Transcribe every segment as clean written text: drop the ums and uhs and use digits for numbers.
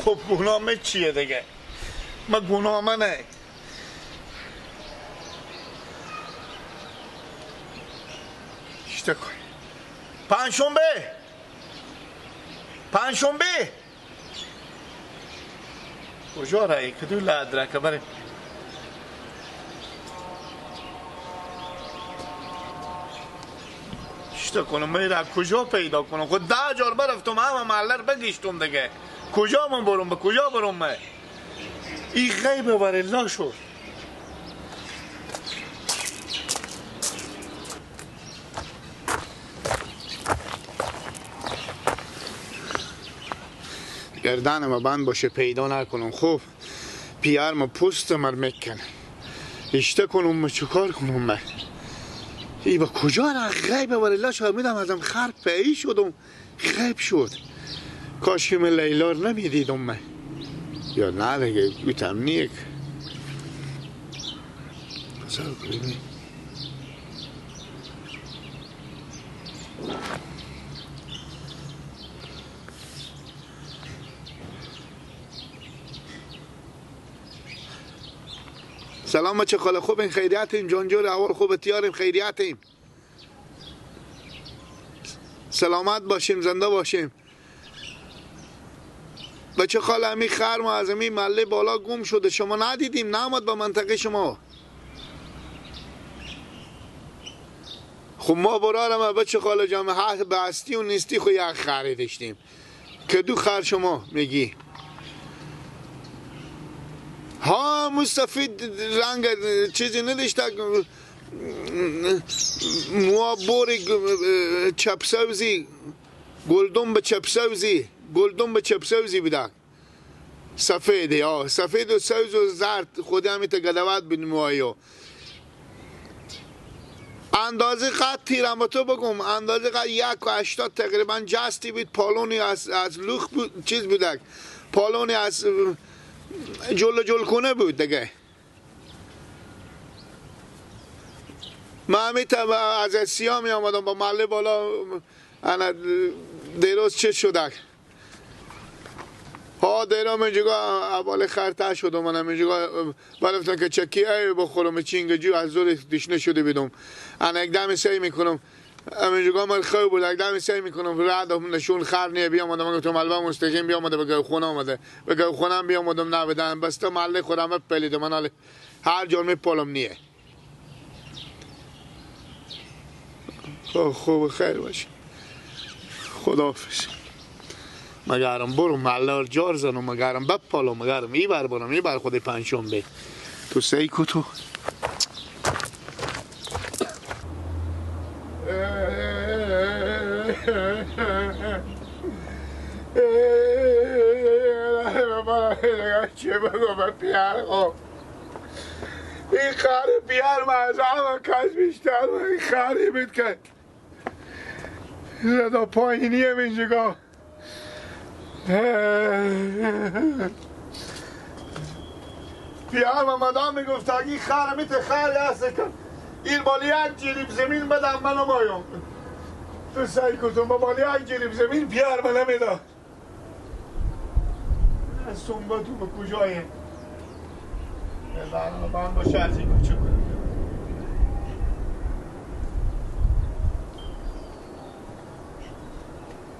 خب گناه چیه دیگه؟ ما گناه منه. اشته کن. پنجشنبه، پنجشنبه کجا رایی کدو لدرکه بریم. اشته کنم من کجا پیدا کنم؟ خود 10 جار برفتم همه محله رو بگشتم دیگه. کجا من برم؟ به کجا برم من؟ این غیب ورلا شد. گردنم بند باشه پیدا نکنم. خب پیرم پوست مر میکنه. اشته کنم من چیکار کنم من؟ ای با کجا را غیب ورلا شد؟ میدم ازم خر پی شدم غیب شد. کاش که من لیلا رو نمیدیدم من. یا نه دیگه گوتم نیک. سلام بچه خاله، خوب این خیریتیم جانجور اول خوب تیاریم خیریتیم. سلامت باشیم زنده باشیم. بچه خاله امی خر ما از امی محله بالا گم شده، شما ندیدیم، نامد به منطقه شما. خب ما برارم بچه خاله جامعه به هستی و نیستی خو یک خری داشتیم که دو خر شما میگی. ها مستفید رنگ چیزی نداشته، موا بوری چپ سبزی، گلدون به چپ سبزی، گلدون به چپ سبزی بوده، سفیده ها، سفید و سبز و زرد، خودی همی تگدوت بود موهایو. اندازه قد تیرم با تو بگم، اندازه قد 1.80 تقریبا جستی بود، پالونی از لوخ بود، چیز بوده، پالونی از جل جل کنه بود دیگه. من همی از سیاه می آمدم با محله بالا، انا دیروز چه شده؟ ها دیرم اینجا اول خرته شدم، من اینجا برفتم که چکی ای بخورم چینگ جو از زور دیشنه شده بیدم. انا یک دم سعی میکنم اینجا مال خوب بود، یک دم سعی میکنم رد نشون خر نیه بیامدم، من گفتم البا مستقیم بیامده به خونه آمده، به خونه بیامدم نبودم، بس تو محله خودم پلیدم، من هر جا می پالم نیه. خوب خیر باشه، خداحافظ. مگرم برو محله جار زنم، مگرم بپالم، مگرم ایبر برم ایبر خود پنجشنبه تو سی کتو. چه بگم پیار خب این خر پیار من از همه کس بیشتر این خری بود که ردا پایینیه اینجا. پیار مادام میگفت اگه خر میت خر هست که این بالی یک جریب زمین بدم منو مایم تو سعی کن با بالی یک جریب زمین پیار من نمیداد. از سنبا تو به کجایه؟ من باشه از این کوچه کنم.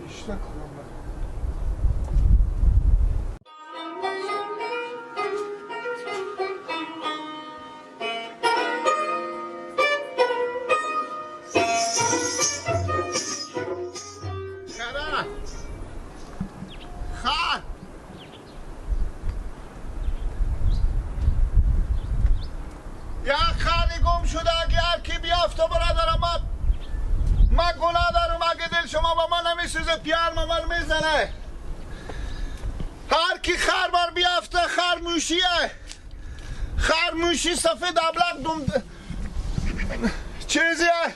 اشته کنم من. خر یک خری گم شده، اگه هر کی بیافته برادرم من گناه دارم، اگه دل شما با من نمیسوزه پیار من میزنه. هر کی خر بر بیافته خر موشیه، خر موشی سفید ابلق دم چیزیه.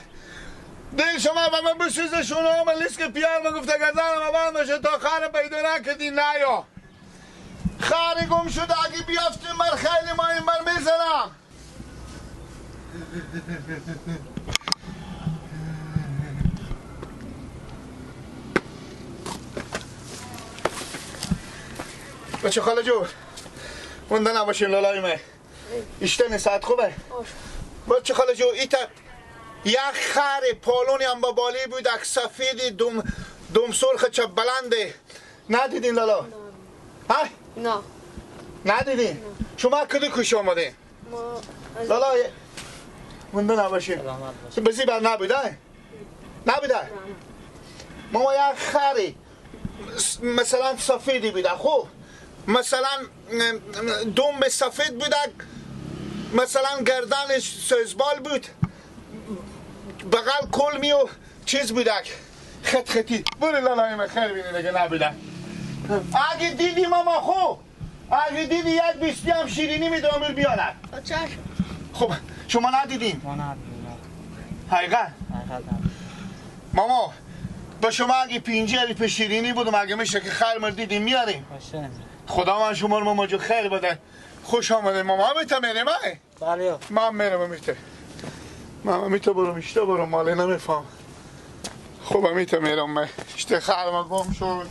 دل شما با من بسوزه شما من لیست که پیار من گفته گردنم بند باشه تا خر پیدا نکردی نیا. خری گم شده اگه بیافته من خیلی ما این بر میزنم. بچه خاله جور مونده نباشین لالای من. اشتنی ساعت خوبه؟ بچه خاله جور ایتا یک خر پالونی هم با بالی بود، یک سفیدی دوم سرخ چه بلنده. ندیدین لالا؟ ها؟ نه. ندیدین؟ شما کدو کش آمدین؟ لالا مونده نباشین. بزی بر نبوده؟ نبوده؟ ماما یک خری مثلا سفیدی بوده، خوب مثلا دم سفید بوده، مثلا گردنش سوزبال بود، بغل کلمی و چیز بوده، خط خطی. برو لالای من خیر بینی دیگه نبوده. اگه دیدی ماما خوب، اگه دیدی یک بیستی هم شیرینی میدم بیارد. خب شما ندیدین؟ ما ندیدیم. حقیقت؟ حقیقت. ماما با شما اگه 50 په شیرینی بودم، اگه میشه که خیر مر دیدیم میاریم. خدا من شما رو ماما جو خیر بده. خوش آمده ماما. میته میریم؟ بله من میرم. میته ماما میته برو، میشته برو مالی نمیفهم. خب میته میرم من. اشته خیر ما گم شد.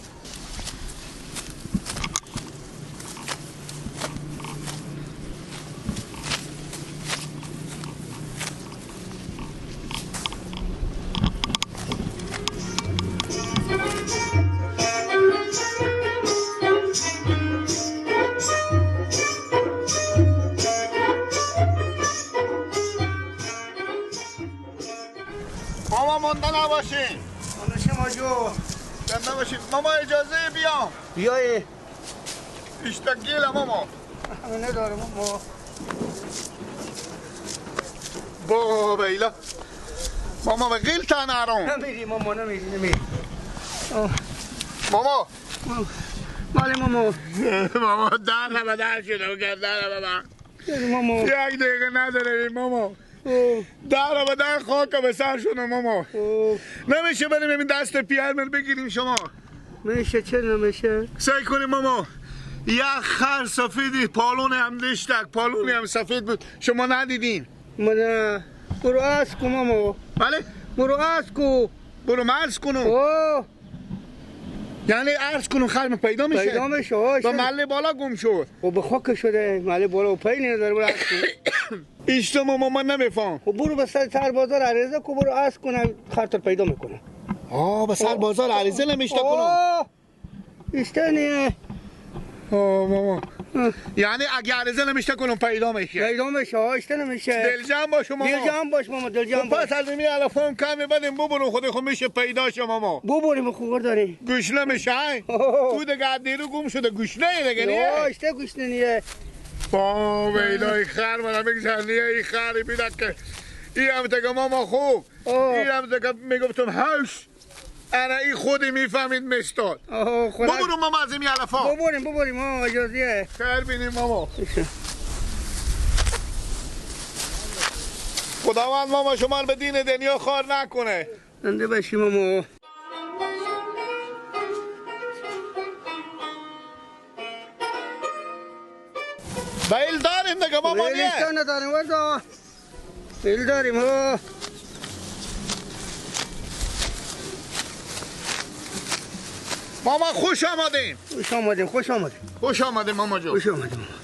نباشین. شما جو نباشین. ماما اجازه بیام؟ بیای. اشتگیل ماما. نداره ماما. بابا ایلا ماما به قیل تا نرم. نمیری ماما، نمیری نمیری. ماما مالی ماما. ماما در نبا در شده و گردن بابا. ماما یک دقیقه نداره ماما. در و در خاک به سر شده ماما. نمیشه بریم این دست پیرمن بگیریم شما؟ میشه، چه نمیشه؟ سعی کنیم ماما. یک خر سفیدی پالون هم داشتک، پالونی هم سفید بود، شما ندیدین؟ من برو از کو ماما. بله؟ برو از کو. برو مرز کنم. یعنی عرض کنم خرم پیدا میشه؟ پیدا میشه. با محله بالا گم شد. و به خاک شده محله بالا و پای نداره. برو عرض کن. ایشتا ماما من نمیفهم. خب برو به سر سر بازار عریضه کو، برو عرض کنم خرتر پیدا میکنه. آه به سر بازار عریضه نمیشته کنم. ایشتا نیه. آه ماما یعنی اگه عریضه نمیشته کنم پیدا میشه. پیدا میشه. ایشتا نمیشه. دلجم باش ماما. دلجم باش ماما، دلجم باش. پس از این الفام کمی بدیم ببرو خود خود میشه پیدا شه ماما. ببریم خوب داری. گوشنه میشه. تو دیگه دیرو گم شده گوشنه دیگه نیه. ایشتا گوشنه نیه. با ویلای خر منم میگذرنیه ای خری بیدک که ای هم دیگه ماما خوب. ای هم دیگه میگفتم هاش. انا ای خودی میفهمید مستاد. ببرو ماما از این علفا. ببریم ببریم ماما اجازه. خیر بینیم ماما. خداوند ماما شما رو به دین دنیا خار نکنه. زنده باشی ماما. بیل داریم دیگه ماما نیه. بیل نداریم وردا. بیل داریم ها. ماما خوش آمدین. خوش آمدین، خوش آمدین. خوش آمدین ماما جون. خوش آمدین ماما.